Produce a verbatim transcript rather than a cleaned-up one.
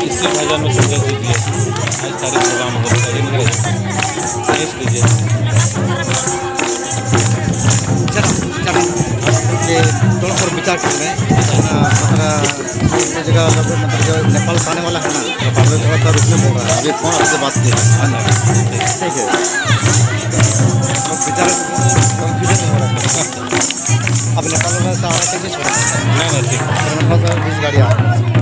इसी भजन में सुंदर जी दिए। आज सारे प्रोग्राम हो, सारे मिल गए। नेक्स्ट कीजिए। चलो, चलो। ये थोड़ा और विचार कर लें। हाँ, मतलब, ये जगह, मतलब, जो नेपाल से आने वाला है ना, तो थोड़ा सा रुकने बोल रहा है। अभी फोन आपसे बात की। ठीक है। अब विचार, कन्फ्यूजन हो रहा है। अब नेपाल वाला से आ रहा है, कैसे छोड़ा? नहीं, नहीं, ठीक। तो नेपाल से बीस गाड़ी आ रही है।